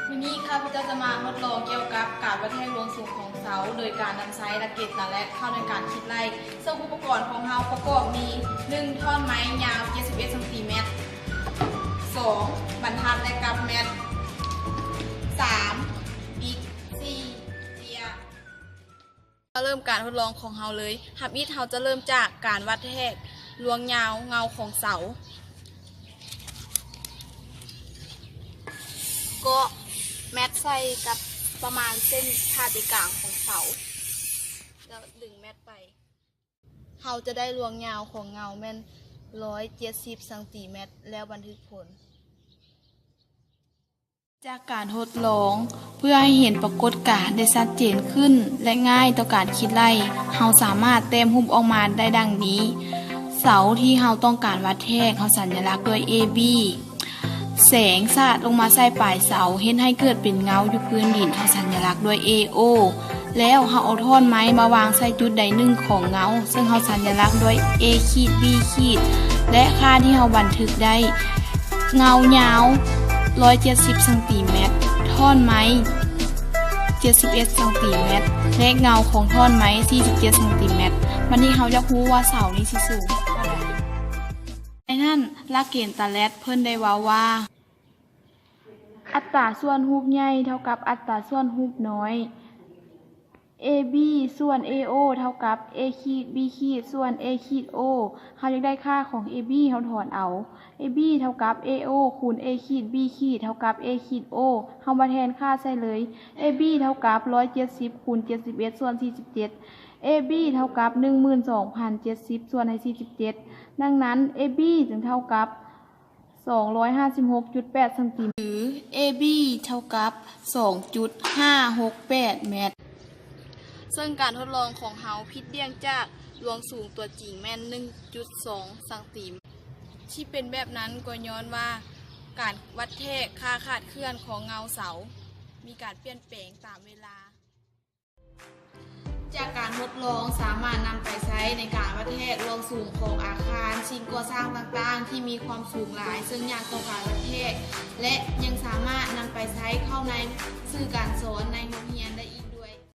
ມື້ນີ້ຂ້າພະເຈົ້າຈະມາທົດລອງກ່ຽວກັບການວັດແທກລວງສູງຂອງເສົາ ໂດຍການນຳໃຊ້ຫຼັກເກນຕາແລັດເຂົ້າໃນການຄິດໄລ່. ເຊິ່ງອຸປະກອນຂອງເຮົາປະກອບມີ ໜຶ່ງ ທ່ອນໄມ້ຍາວ ເຈັດສິບເອັດ ຊັງຕີແມັດ, ສອງ ບັນທັດ ແລະ ກັບແມັດ, ສາມ ບິກ, ສີ່ ເຈ້ຍ. ມາເລີ່ມການທົດລອງຂອງເຮົາເລີຍ. ທຳອິດເຮົາຈະເລີ່ມຈາກການວັດແທກລວງຍາວເງົາຂອງເສົາ. ເກາະແມັດໃສ່ກັບປະມານເສັ້ນຜ່ານສູນກາງຂອງເສົາ ແລ້ວດຶງແມັດໄປ. ເຮົາຈະໄດ້ລວງຍາວຂອງເງົາແມ່ນ ຮ້ອຍເຈັດສິບ ຊັງຕີແມັດ ແລ້ວບັນທຶກຜົນ. ຈາກການທົດລອງ ເພື່ອໃຫ້ເຫັນປາກົດການໄດ້ຊັດເຈນຂຶ້ນ ແລະ ງ່າຍຕໍ່ການຄິດໄລ່, ເຮົາສາມາດແຕ້ມຮູບອອກມາໄດ້ດັ່ງນີ້. ເສົາທີ່ເຮົາຕ້ອງການວັດແທກ ເຮົາສັນຍະລັກດ້ວຍ ເອ ບີ. ແສງສາດລົງມາໃສ່ປາຍເສົາ ເຮັດໃຫ້ເກີດເປັນເງົາຢູ່ພື້ນດິນ ເຮົາສັນຍະລັກດ້ວຍ ເອ ໂອ. ແລ້ວເຮົາເອົາທ່ອນໄມ້ມາວາງໃສ່ຈຸດໃດໜຶ່ງຂອງເງົາ ເຊິ່ງເຮົາສັນຍະລັກດ້ວຍ ເອ ຂີດ ບີ ຂີດ ແລະ ຄ່າທີ່ເຮົາບັນທຶກໄດ້ ເງົາຍາວ ຮ້ອຍເຈັດສິບ ຊັງຕີແມັດ, ທ່ອນໄມ້ ເຈັດສິບເອັດ ຊັງຕີແມັດ ແລະ ເງົາຂອງທ່ອນໄມ້ ສີ່ສິບເຈັດ ຊັງຕີແມັດ. ບັດນີ້ເຮົາຢາກຮູ້ວ່າເສົານີ້ຊິສູງເທົ່າໃດ. ໃນນັ້ນ ຫຼັກເກນຕາແລັດເພິ່ນໄດ້ເວົ້າວ່າ ອັດຕາສ່ວນຮູບໃຫຍ່ເທົ່າກັບອັດຕາສ່ວນຮູບນ້ອຍ. ເອບີ ສ່ວນ ເອໂອ ເທົ່າກັບ ເອຂີດ ບີຂີດ ສ່ວນ ເອຂີດ ໂອ. ເຮົາຢາກໄດ້ຄ່າຂອງ ເອບີ ເຮົາຖອນເອົາ ເອບີ ເທົ່າກັບ ເອໂອ ຄູນ ເອຂີດ ບີຂີດ ເທົ່າກັບ ເອຂີດ ໂອ. ເຮົາມາແທນຄ່າໃສ່ເລີຍ. ເອບີ ເທົ່າກັບ ຮ້ອຍເຈັດສິບ ຄູນ ເຈັດສິບເອັດ ສ່ວນ ສີ່ສິບເຈັດ. ເອບີ ເທົ່າກັບ ໜຶ່ງໝື່ນສອງພັນເຈັດສິບ ສ່ວນໃຫ້ ສີ່ສິບເຈັດ. ດັ່ງນັ້ນ ເອບີ ຈຶ່ງເທົ່າກັບ ສອງຮ້ອຍຫ້າສິບຫົກຈຸດແປດ ຊັງຕີແມັດ ຫຼື ເອບີ ເທົ່າກັບ ສອງຈຸດຫ້າຫົກແປດແມັດ. ເຊິ່ງການທົດລອງຂອງເຮົາຜິດດ່ຽງຈາກລວງສູງຕົວຈິງແມ່ນ ໜຶ່ງຈຸດສອງ ຊັງຕີແມັດ ທີ່ເປັນແບບນັ້ນກໍຍ້ອນວ່າການວັດແທກຄ່າຄາດເຄື່ອນຂອງເງົາເສົາມີການປ່ຽນແປງຕາມເວລາ. ຈາກການທົດລອງສາມາດນຳໄປໃຊ້ໃນການວັດແທກລວງສູງຂອງອາຄານ, ສິ່ງກໍ່ສ້າງຕ່າງໆທີ່ມີຄວາມສູງຫຼາຍ ເຊິ່ງຍາກຕໍ່ການວັດແທກ ແລະ ຍັງສາມາດນຳໄປໃຊ້ເຂົ້າໃນສື່ການສອນໃນໂຮງຮຽນໄດ້.